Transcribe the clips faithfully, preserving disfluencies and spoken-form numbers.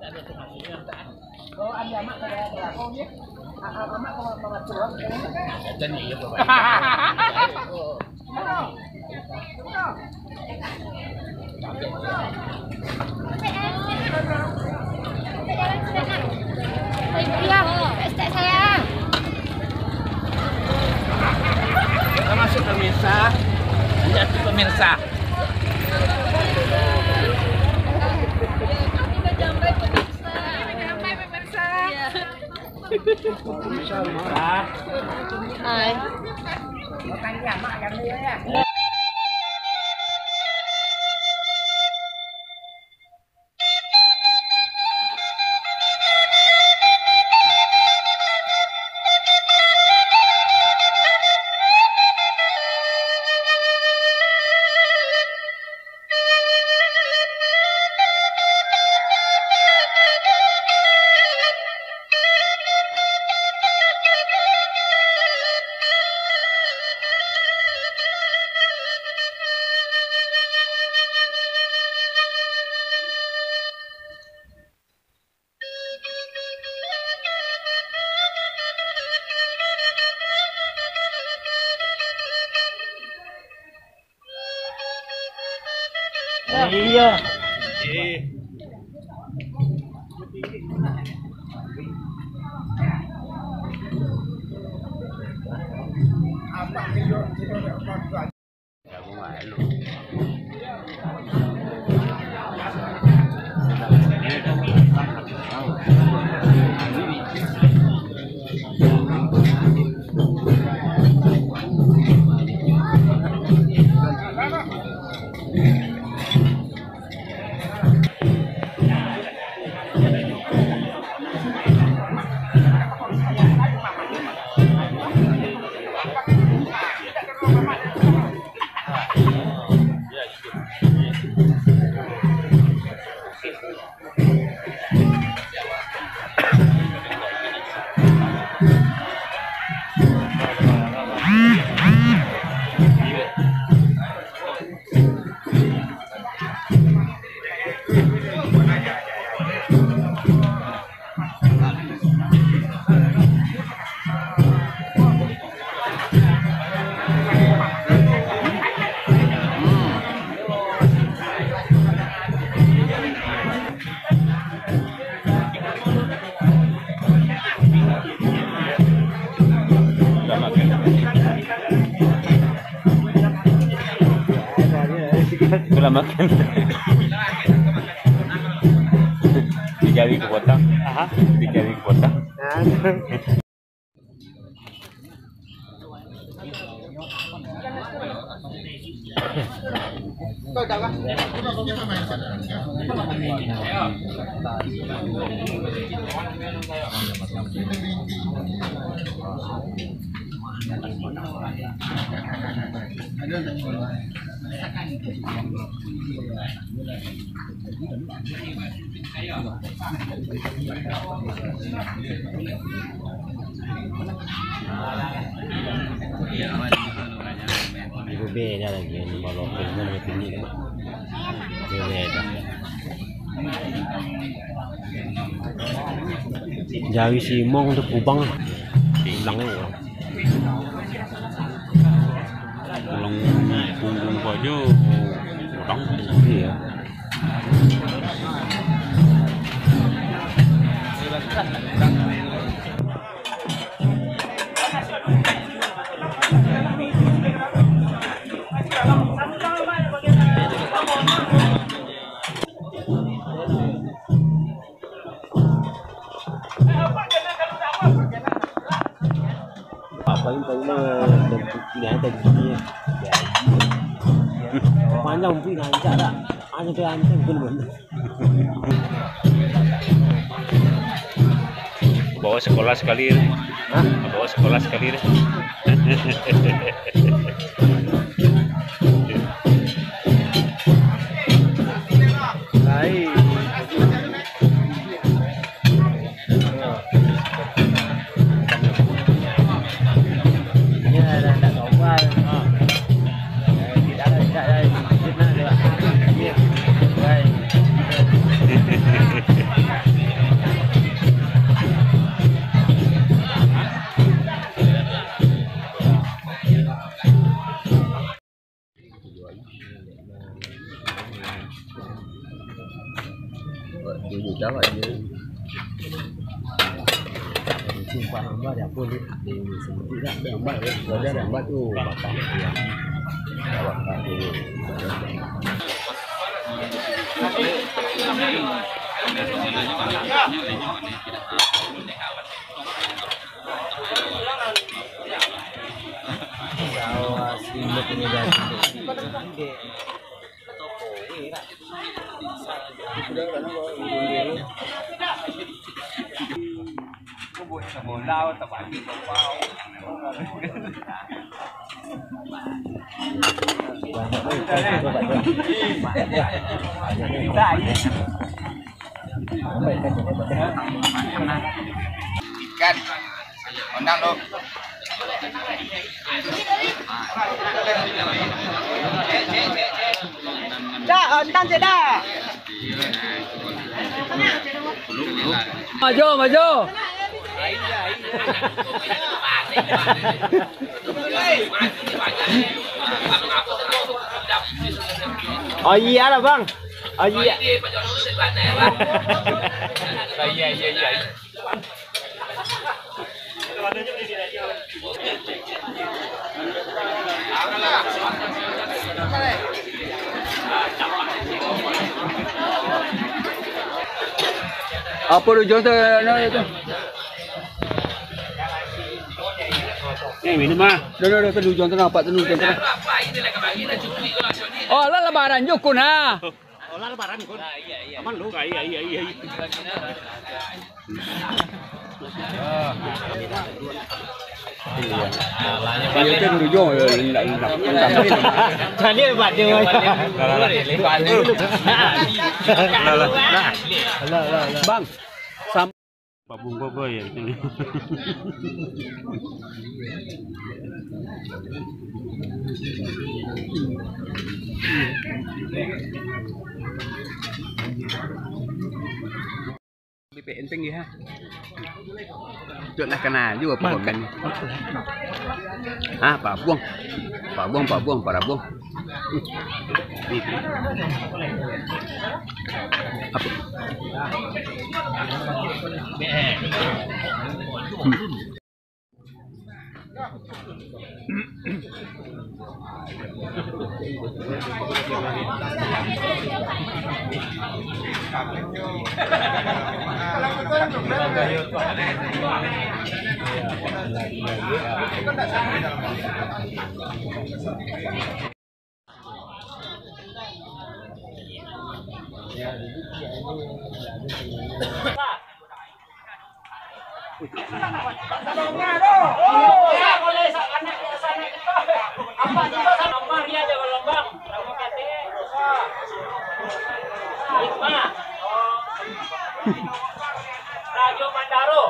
Iya, Ustaz sayang. Kita masuk pemirsa. Lihat tuh pemirsa. Hai. Iya. Itulah makan. Tiga hari kepotong. Aha. Tiga hari kepotong. Itu beda lagi, yang bawa lokal, mana yang tinggi kan? Itu beda. Jari simong tu kubang. Kubang ni. Tulang punggung ko ajo kurang. Iya. Paling-paling mah dan putih aja tadi. Panjang pun rancak tak? Hanya tu rancak pun mana? Bawa sekolah sekali. Hah? Bawa sekolah sekali deh. Baik. Ini dah, dah, dah kawal. Ha. Eh, tidak ada, tidak ada. Fitnah tu, Pak. Ini. Baik. Dulu jawab je. Simpan lambat dia pun dia. Dia simpan lambat dia. Wajar lambat tu. Bapak dia. Bapak dia. Ikan. Ondang tu. Dah, ondang je dah. Maju, maju. Oh iyalah, Bang. Oh iya. Iya, iya, iya. Apo tu, Jon, tu, nah, tu? Ni minum ah. Dah, dah, dah, tu, Jon, tu, nampak tu, Jon, tu. Oh, lah lebaran juko nah. Olah lebaran, Kun. Aman lu. Iya, iya, iya, iya. Iya, itu dulu jo, ya, indak, indak, indak. Jadi, Pak, dia. Lah, lah, lah. Lah, lah, lah. Bang, sam- Pak Bungkuk ko ya. B P N tinggi ha. Tu nak kenal juga Pak Bungkuk ni. Ah, Pak Buang. Pak Buang, Pak Buang, Pak Buang. Apa? Rajo Mandaro.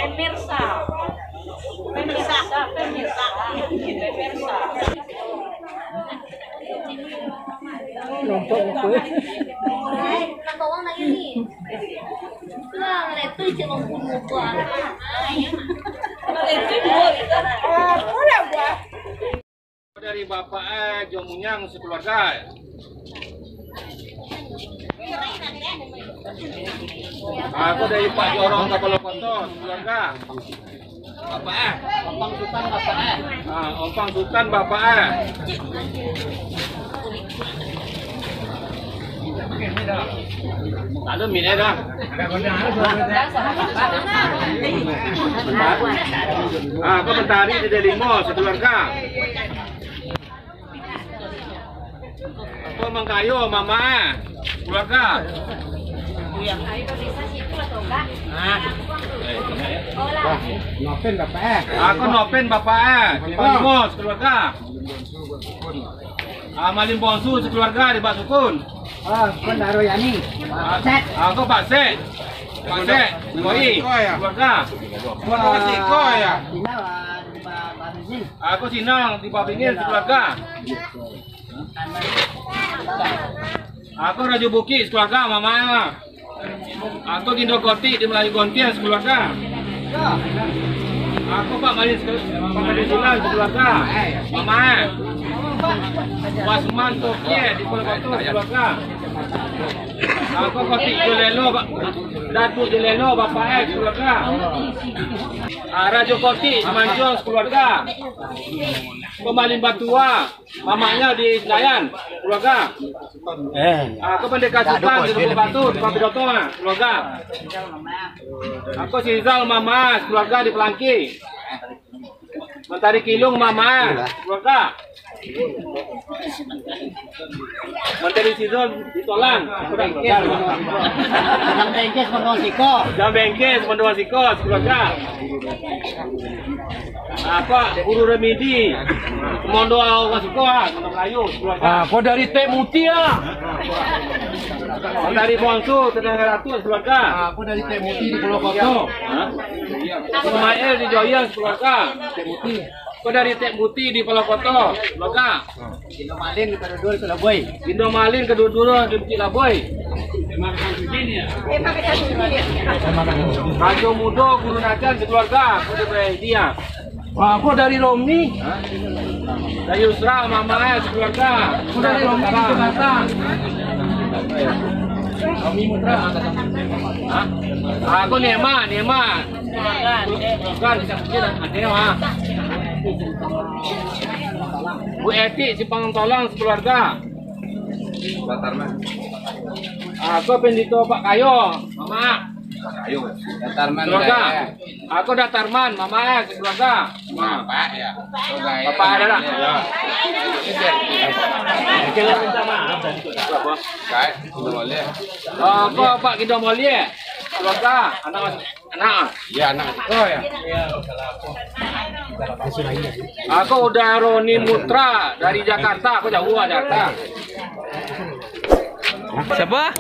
Pemirsa. Pemirsa, pemirsa. Pemirsa. Nampak apa? Lah, ngeletuin cek lampu muka. Ngeletuin gua gitu. Ah, kurang gua. Dari Bapak, eh, Jo Munyang sekeluarga. Aku dari Pak Jorong Kapalo Koto sekeluarga. Bapak, eh. Ompang Sutan, Bapak, eh. Ah, Ompang Sutan, Bapak, eh. Lalu min, eh, dah. Ah, aku mentari di Delimo sekeluarga. Apa mangkayo, Mama? Keluarga. Ah. Nopen bapak eh. Aku Nopen bapak eh. Panglimo sekeluarga. Ah, Malin Bonsu sekeluarga di Bak Sukun. Ah, Sukun Daro Yani. Ah, Sek. Aku Pak Sek. Pak Sek. Koi. Keluarga. Wah, Siko ya. Sinang, ah, di Ba-, Babingin. Aku Sinang di Babingin sekeluarga. Aku Rajo Bukik sekeluarga, mama. Aku Gindo Kotik di Melayu Gontiang sekeluarga. Aku Pak Malin sekal-, Pak Malin Silang sekeluarga. Mama. Wasman Tokie di Pulau Batu sekeluarga. Aku Kotik Jolelo, Pak. Datuk Jolelo, Bapak eh sekeluarga. Ah, Rajo Kotik Manjuang sekeluarga. Pemalin Batua. Mamaknyo di Senayan, keluarga. Eh. Ah, aku Pandeka Sutan di Lubuk Batu, di Papi Dotong, ah, keluarga. Aku si Rizal Mama, keluarga di Pelangki. Mentari Kilung Mama, keluarga. Mentari Sizon di Tolang, keluarga. Jang Bengkes Mendoan Siko. Jang Bengkes Mendoan Siko, keluarga. Apa, Guru Remidi, Komodo Awak Suko, ah, Komodo Melayu, keluarga. Ah, kau dari Tek Muti, ah. Dari Bonsu, Tetangga Ratu, keluarga. Ah, kau dari Tek Muti di Pulau Koto. Hah? Ismail di Joyang, keluarga. Tek Muti. Kau dari Tek Muti di Pulau Koto, keluarga. Indo Malin kaduo-duo di Bukik Labuai. Indo Malin kaduo-duo di Bukik Labuai. Rajo Mudo, Guru Nacan, sekeluarga, aku dari Romni. Hah? Dari Yusra, Mama, eh, sekeluarga. Aku dari Romni, Jakarta. Romni Mutra. Hah? Aku Nema, Nema. Keluarga, bisa mungkin ada, Mak. Bu Etik, Simpang Tolang, sekeluarga. Datarman. Aku Pendito Pak Kayo, Mama. Pak Kayo. Datarman. Keluarga. Saya. Aku Datarman, Mama, eh, sekeluarga. Bapak ya. Bapak ada dah. Ya. Kayak, boleh. Aku Pak Kido Molie. Keluarga, anak masih Anak. Ya, anak. Oh, ya. Aku udah Roni Mutra dari Jakarta, aku jauh lah Jakarta. Siapa?